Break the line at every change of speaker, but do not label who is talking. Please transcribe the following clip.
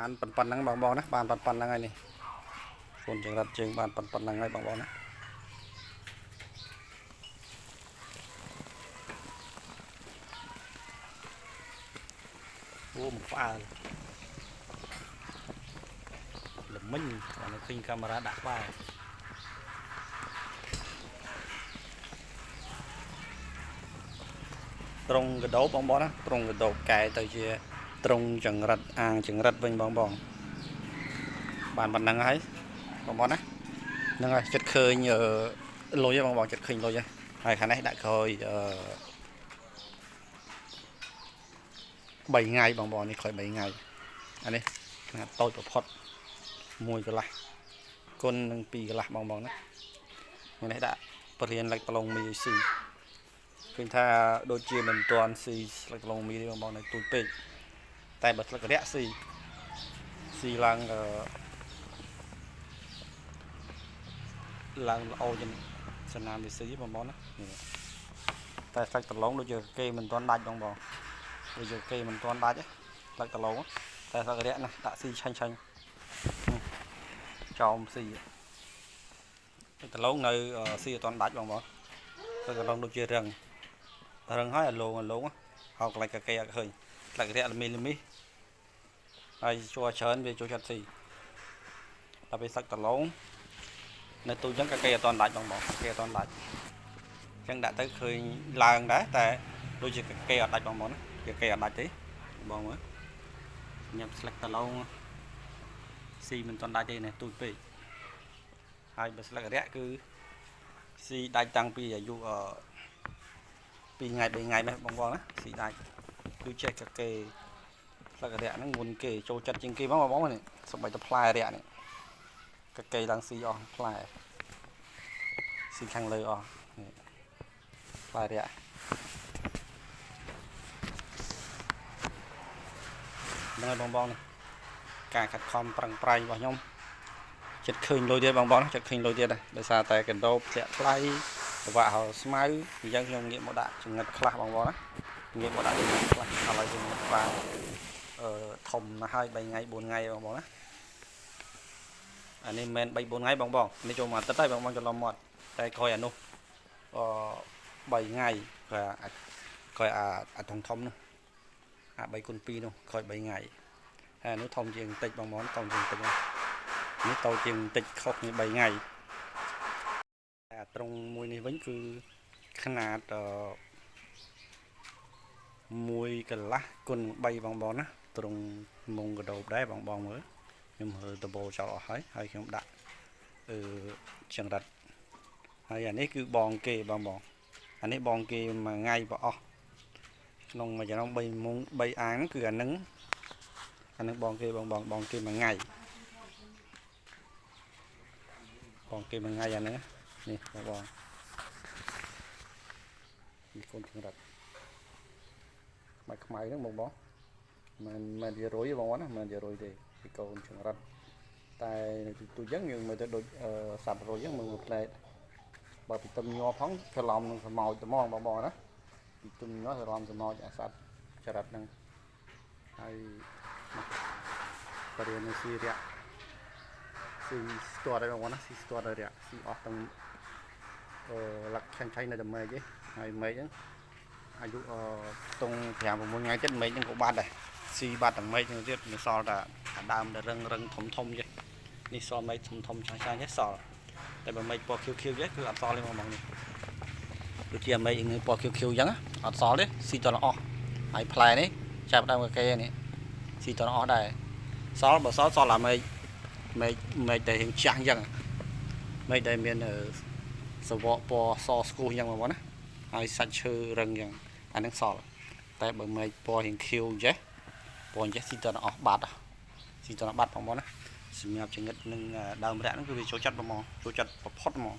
បានប៉ុណ្ណឹងបងបងណាបានប៉ុណ្ណឹងហើយនេះកូនចង្រិតជើងបានប៉ុណ្ណឹងហើយបងបងណាអូមកផ្អើលល្មិញបានឃើញកាមេរ៉ាដាក់ក្បែរត្រង់កដោបបងបងណាត្រង់កដោបកែទៅជាត្រង់ចង្រិតអាងចង្រិតវិញបងបងបានប៉ុណ្ណឹងហើយបងបងណាហ្នឹងហើយចិត្តឃើញលុយបងបងចិត្តឃើញលុយហើយហើយខាងនេះដាក់ក្រោយ3ថ្ងៃបងបងនេះក្រោយ3ថ្ងៃអានេះຂະຫນាតតូចបំផុត1កន្លះគុណនឹង2កន្លះបងបងណាថ្ងៃនេះដាក់បរៀនលិចប្រឡងមីស៊ីឃើញថាដូចជាមិនទាន់ស៊ីស្លឹកឡងមីទេបងបងនៅទូចពេកតែបើស្លឹករយៈស៊ីស៊ីឡើងឡើងល្អជាងសណាមវាស៊ីបងបងណាតែស្លឹកដឡងដូចជាគេមិនទាន់ដាច់បងបងដូចជាគេមិនទាន់ដាច់ស្លឹកដឡងតែស្លឹករយៈណាដាក់ស៊ីឆាញ់ឆាញ់ចោមស៊ីដឡងនៅស៊ីអត់ទាន់ដាច់បងបងស្លឹកដឡងដូចជារឹងរឹងហើយអាលងអាលងហៅកន្លែងកាគេអត់ឃើញស្លឹករយៈល្មីល្មីហើយជួច្រើនវាចូលចិត្តស៊ីដល់ពេលស្លឹកដឡងនៅទូចឹងកាគេអត់ទាន់ដាច់បងបងគេអត់ទាន់ដាច់ចឹងដាក់ទៅឃើញឡើងដែរតែដូចជាគេអត់ដាច់បងបងណាគេអត់ដាច់ទេបងមើលញ៉ាំស្លឹកដឡងស៊ីមិនទាន់ដាច់ទេនេះទូចពេកហើយបើស្លឹករយៈគឺស៊ីដាច់តាំងពីអាយុ2ថ្ងៃ3ថ្ងៃម៉េះបងបងណាស៊ីដាច់គឺចេះកាគេស្លឹករយៈហ្នឹងមុនគេចូលចិត្តជាងគេបងបងនេះសូម្បីតែផ្លែរយៈនេះកាគេឡើងស៊ីអស់ផ្លែស៊ីខាងលើអស់នេះផ្លែរយៈហ្នឹងហើយបងបងនេះការកាត់ខំប្រឹងប្រែងរបស់ខ្ញុំចិត្តឃើញលុយទៀតបងបងចិត្តឃើញលុយទៀតដែរដោយសារតែកណ្ដូបធ្លាក់ថ្លៃពិបាកហៅស្មៅអញ្ចឹងខ្ញុំងាកមកដាក់ចង្រិតខ្លះបងបងណាងាកមកដាក់ចង្រិតខ្លះឥឡូវចង្រិតបានធំណាស់ហើយ3ថ្ងៃ4ថ្ងៃបងបងណាអានេះមិនមែន3 4ថ្ងៃបងបងនេះចូលមួយអាទិត្យហើយបងបងច្រឡំមាត់តែក្រោយអានោះ3ថ្ងៃក្រោយអាធំធំនោះអា3គុណ2នោះក្រោយ3ថ្ងៃហើយអានោះធំជាងបន្តិចបងបងធំជាងបន្តិចនេះតូចជាងបន្តិចខុសគ្នា3ថ្ងៃតែត្រង់មួយនេះវិញគឺຂະຫນាត1កន្លះគុណ3បងបងណាត្រង់មុងកដោបដែរបងបងមើលខ្ញុំរើដបោចោលអស់ហើយហើយខ្ញុំដាក់ចង្រិតហើយអានេះគឺបងគេបងបងអានេះបងគេមួយថ្ងៃប្រអស់ក្នុងមួយចំណង3មុង3អាងគឺអានឹងបងគេបងបងបងគេមួយថ្ងៃបងគេមួយថ្ងៃអាហ្នឹងនេះបងបងនេះកូនចង្រិតខ្មៅខ្មៅហ្នឹងបងបងមិនជារុយបងណាមិនជារុយទេពីកូនចង្រិតតែទូចឹងយើងមើលទៅដូចសត្វរុយចឹងមើលផ្លែបើពីទឹមញ័រផងច្រឡំនឹងសមោចត្មងបងបងណាពីទឹមញ័រច្រឡំសមោចអាសត្វចរិតហ្នឹងហើយបរិយាស៊ីរៈស៊ីស្ទាត់ហើយបងបងណាស៊ីស្ទាត់ហើយរៈស៊ីអស់ទាំងលក្ខឆាញ់ឆៃនៅតែមេឃទេហើយមេឃហ្នឹងអាយុខ្ទង់5 6ថ្ងៃទៀតមេឃហ្នឹងក៏បាត់ដែរស៊ីបាត់ទាំងមេឃហ្នឹងទៀតនៅសល់តែដើមដែលរឹងរឹងធំធំទេនេះសល់មេឃធំធំឆាញ់ឆាញ់ទេសល់តែបើមេឃពណ៌ខៀវខៀវទេគឺអត់សល់ទេបងបងនេះដូចជាមេឃនឹងពណ៌ខៀវខៀវអញ្ចឹងអត់សល់ទេស៊ីតអស់ហើយផ្លែនេះចាប់ដើមកគេនេះស៊ីតអស់ដែរសល់បើសល់សល់អាមេឃមេឃមេឃដែលរៀងចាស់អញ្ចឹងមេឃដែលមានសវកពណ៌សស្គូសអញ្ចឹងបងបងណាហើយសាច់ឈើរឹងអញ្ចឹងអានឹងសល់តែបើមេឃពណ៌រៀងខៀវអញ្ចេះពណ៌អញ្ចេះស៊ីតអស់បាត់ស៊ីតបាត់បងបងណាសម្រាប់ចង្រិតនឹងដើមរយៈហ្នឹងគឺវាចូលចិត្តបងចូលចិត្តប្រផុតហ្មង